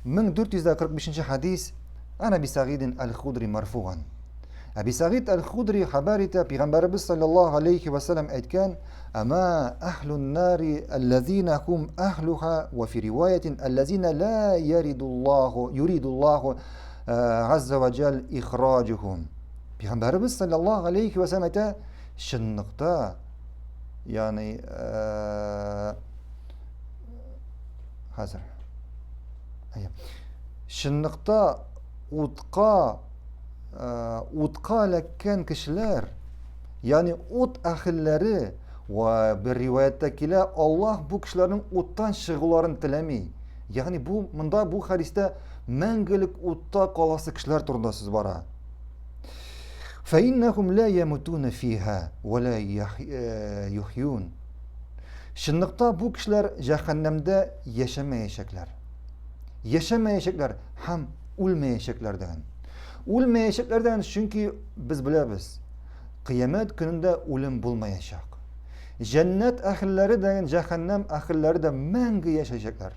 1445 нче хәдис, Ан Әби Сәгыйдин әл-Худри марфуган. Әби Сәгыйд әл-Худри хәбәр итә, Пәйгамбәребез саллаллаһу алейхи ва сәлләм әйткән, Ама әһлун нари аллазина хум әһлуха ва фи риваятин аллазина ла яридуллаху юридуллаху азза ва җал ихраҗухум. Пәйгамбәребез саллаллаһу алейхи ва сәлләм әйтә, чынлыкта, ягъни хәзер Чынлыкта утка утка эләккән кешеләр, ягъни ут әһелләре, ва бер риваятьтә килә, Аллаһ бу кешеләрнең уттан чыгуларын теләми. Ягъни бу монда бу хәдистә мәңгелек утта каласы кешеләр турында сүз бара. Фәиннәһум ла ямутуна фиһа ва ла юхьюн. Чынлыкта бу кешеләр җәһәннәмдә яшәмәячәкләр. Яшәмәячәкләр һәм үлмәячәкләр дигән. Үлмәячәкләр дигән, чөнки без беләбез, кыямәт көнендә үлем булмаячак. Җәннәт әһелләре дә, җәһәннәм әһелләре дә мәңге яшәячәкләр.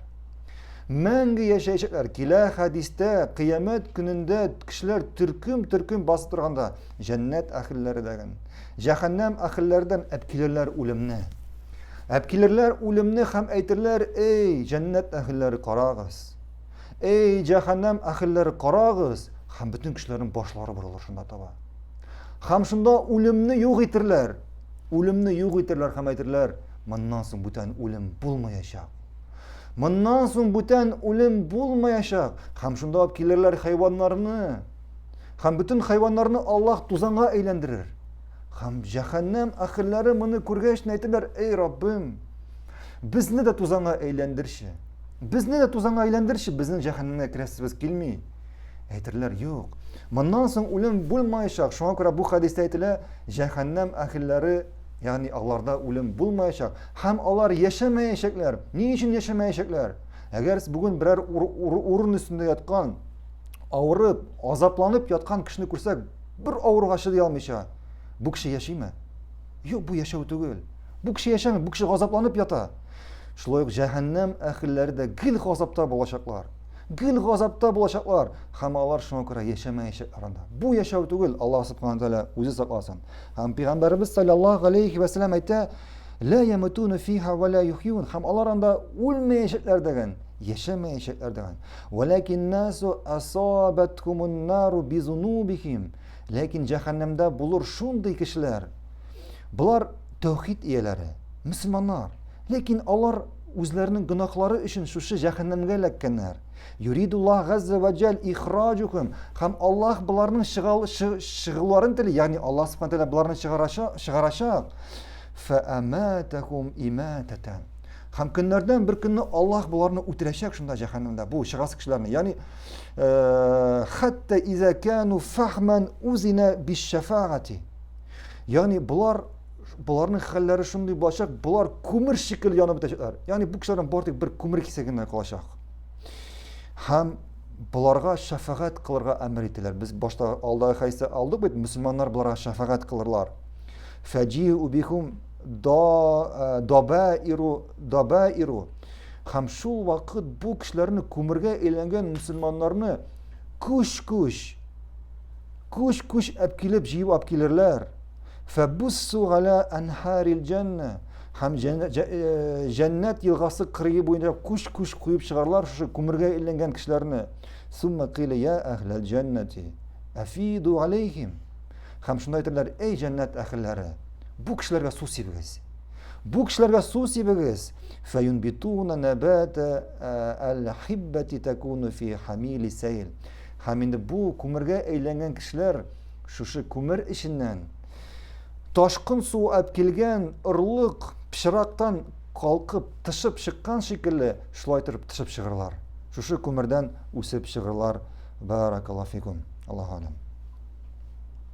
Мәңге яшәячәкләр. Килә хәдистә, кыямәт көнендә кешеләр төркем-төркем басып торганда, җәннәт әһелләре дәген, җәһәннәм әһелләрдән әпкилерләр үлемне. Әпкилерләр үлемне һәм әйтерләр, эй, җәннәт әһелләре, карагыз. Эй, җәһәннәм әһелләре, карагыз. Һәм бөтен кешеләрнең башлары борылыр шунда таба. Һәм шунда үлемне юк итерләр. Үлемне юк итерләр һәм әйтерләр, моннан соң бүтән үлем булмаячак. Моннан соң бүтән үлем булмаячак. Һәм шунда алып килерләр хайваннарны. Һәм бөтен хайваннарны Аллаһ тузанга әйләндерер. Һәм җәһәннәм әһелләре моны күргәч әйтерләр, эй Раббым, безне дә тузанга әйләндерче. Безне дә тузанга әйләндерче, безнең җәһәннәмгә керәсебез килми. Әйтерләр, юк. Моннан соң үлем булмаячак. Шуңа күрә бу хәдистә әйтелә, җәһәннәм әһелләре, ягъни аларда үлем булмаячак һәм алар яшәмәячәкләр. Ни өчен яшәмәячәкләр? Әгәр бүген берәр урын өстендә яткан, авырып, азапланып яткан кешене күрсәк, бер авыруга чыдый алмыйча, бу кеше яшиме? Юк, бу яшәү түгел. Бу кеше яшәми, бу кеше газапланып ята. Шулай ук җәһәннәм әһелләре дә гел газапта булачаклар. Гел газапта булачаклар һәм алар шуңа күрә яшәмәячәкләр анда. Бу яшәү түгел, Аллаһ субхана тәгалә үзе сакласын. Һәм пәйгамбәребез саллаллаһу алейхи ва сәлләм әйтә, Ла ямутуна фиха ва ла юхьюн. Һәм алар анда үлмәячәкләр дигән, яшәмәячәкләр дигән. Валакин насу асабатхумун нару бизунубихим. Ләкин җәһәннәмдә булыр шундый кешеләр. Болар тәүхид ияләре, мөселманнар. Ләкин алар үзләренең гөнаһлары өчен шушы җәһәннәмгә эләккәннәр. Юридуллаһ газза ва җәл ихраҗухум. Һәм Аллаһ боларның чыгуларын тели, ягъни Аллаһ субхана тәгалә боларны чыгарачак, чыгарачак. Фәаматахум имататан. Һәм көннәрдән бер көнне Аллаһ боларны үтерәчәк шунда җәһәннәмдә, бу чыгасы кешеләрне. Ягъни хәтта иза кану фахман узина бишшафаати. Ягъни болар боларның хәлләре шундый булачак, болар күмер шикелле янып бетәчәкләр. Ягъни бу кешеләрдән бары тик бер күмер кисәге генә калачак. Һәм боларга шәфәгать кылырга әмер ителәр. Без башта алдагы хәдистә алдык бит, мөселманнар боларга шәфәгать кылырлар. Фәҗиу бихум да дабаиру дабаиру. Һәм шул вакыт бу кешеләрне күмергә әйләнгән мөселманнарны күш-күш күш-күш әп килеп җыеп алып килерләр. Фәбуссу галя анхарил җәннә. Һәм җәннәт елгасы кырые буенча күш-күш куеп чыгарлар шушы күмергә әйләнгән кешеләрне. Сумма кыйлә я әһләл җәннәти афиду алейхим. Һәм шунда әйтерләр, эй җәннәт әһелләре, бу кешеләргә су сибегез. Бу кешеләргә су сибегез. Фәюнбитуна нәбәтә әл-хиббәти такуну фи хамили сәйл. Һәм инде бу күмергә әйләнгән кешеләр шушы күмер эченнән ташкын су алып килгән орлык пычрактан калкып, тышып чыккан шикелле, шулай торып тышып чыгырлар. Шушы күмердән үсеп чыгырлар. Баракаллаһу фикум. Аллаһу алям.